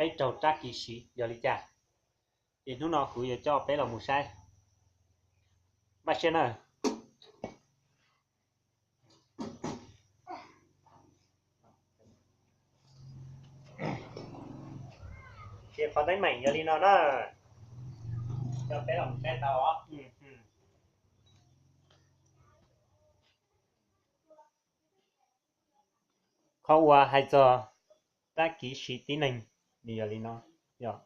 peb raug rab kiv siv yog li cas. Ces hnub no kuv yuav coj peb los mus saib. Npaj siab na. Ces qhov teeb meem yog li no na, coj peb los mus saib tau os. Qhov uas hais txog rab kiv siv tib neeg nws yog li no, yog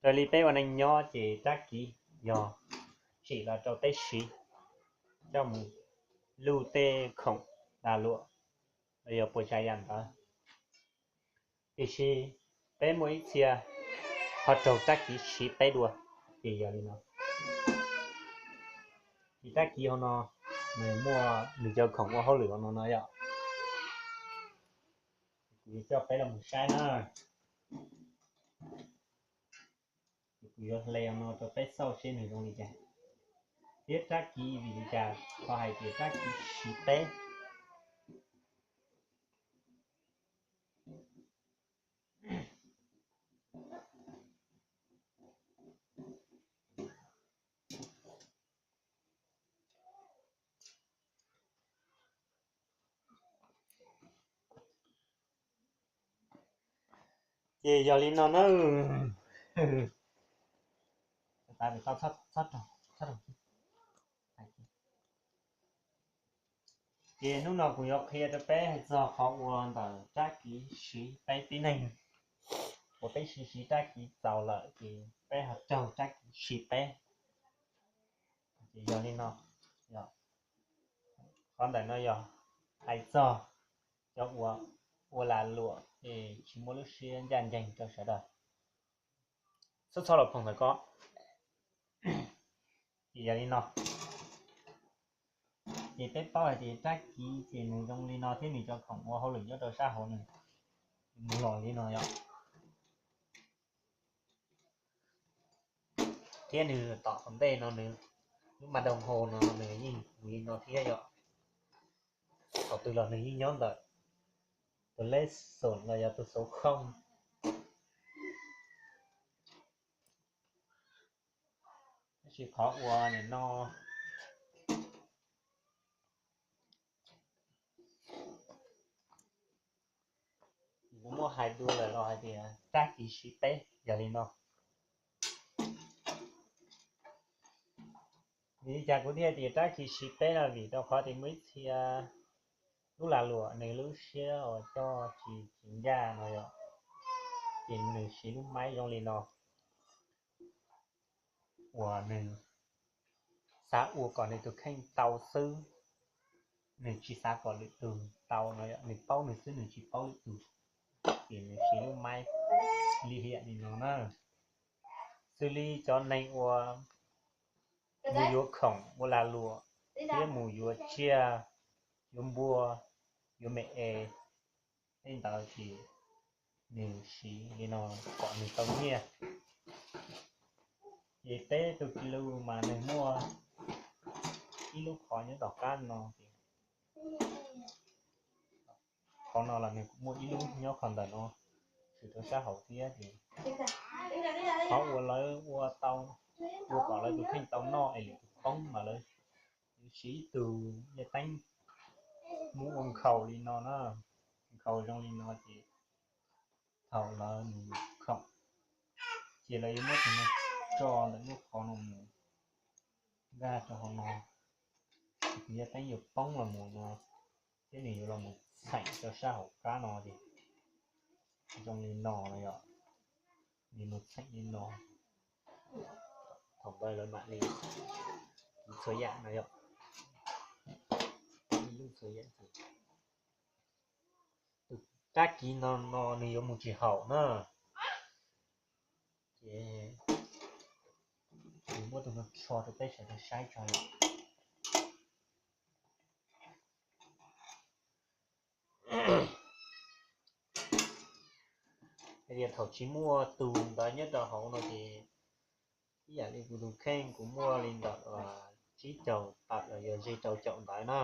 raws li peb ua neej nyob ces rab kiv yog tsim los rau teb siv, coj mus luj tej khoom lag luam los yog puas tsav yam ntawd. Tiam sis peb muaj ib txhia ho raug rab kiv siv peb dua, ces yog li no. Ces rab kiv hauv no nws muaj nws cov khoom ua hauj lwm hauv no no yom. Kuv yuav coj peb los mus saib na. Kuv yuav hle no rau peb xauj seb nws zoo li cas, thiab rab kiv vim li cas ho hais tias rab kiv siv peb. Ces yog li no na. Ces hnub no kuv yuav qhia rau peb hais txog qhov uas ntawm rab kiv siv peb tib neeg, uas peb siv siv rab kiv txaus lawm ces peb ho raug rab kiv siv peb. Ces yog li no, qhov ntawm no yog hais txog cov uas ua lag luam es tsis muaj lub siab ncaj ncees rau sawv daws. Txhob txhob los phoom ntawm ko. Ces yog li no, ces peb paub hais tias rab kiv ces nws zoo li no thiab nws cov khoom ua hauj lwm nyob rau sab hauv nws mus los li no yom. Thiab nws tom qhov ntej no nws, lub mas doo hau no nws yeej mus li no thiab yom. Thaum twg los nws yeej nyob ntawm tus lej xoom los yog tus xauv khooj. Tab sis qhov uas nim no kuv muab hais dua lawm los hais tias rab kiv siv peb yog li no. Vim li cas kuv thiaj tias rab kiv siv peb no? Vim rau qhov tias muaj ib txhia lub lag luam nws lub siab uas coj tsis tsis ncaj no yom, ces nws siv lub maib zoo li no uas nws xav ua kom nws tus kheej tau xwb, nws tsis xav kom lwm tus tau no yom, nws paub nws xwb nws tsis paub lwm tus, ces nws siv lub maib lim hiam li no na. Xws li cov neeg uas mus yuav khoom ua lag luam thiab mus yuav tsiaj, yuav npua, yuav me es, tej ntawd ces nws siv li no kom nws tau nyiaj. Ces peb tus kis lus mas nws muaj ib lub qhov nyob tom qab no, qhov no los nws kuj muaj ib lub nyob qhov ntawm no, tshwm rau sab hauv thiab ces qhov uas lawv ua tau, ua kom lawv tus kheej tau noj es lwm tus poob mas lawv siv ib tug yaj teeb mus ua nkhaus li no na, nkhaus zoo li no ces thaum lawv mus khoom ces lawv yuav muab tus no tso ntawm lub qhov no mus nkag rau hauv no, tus yaj teeb yuav poob los mus no, thiab nws yuav los mus txheem rau sab hauv qab no ces zoo li no no yom, nws mus txheem li no. Thaum ntawd lawv mam li kis txhua yam no yom, ib lub txhua yam ces tus rab kiv no no nws yuav mus tsis haum na, ces kuv muab tus no tso rau peb sawv daws saib tso yom. Hais tias thaum tsis muaj tus ntawd nyob rau hauv no ces ib yam li kuv tus kheej kuv muaj li ntawm tsib caug tawm los yog ze rau caum ntawd na.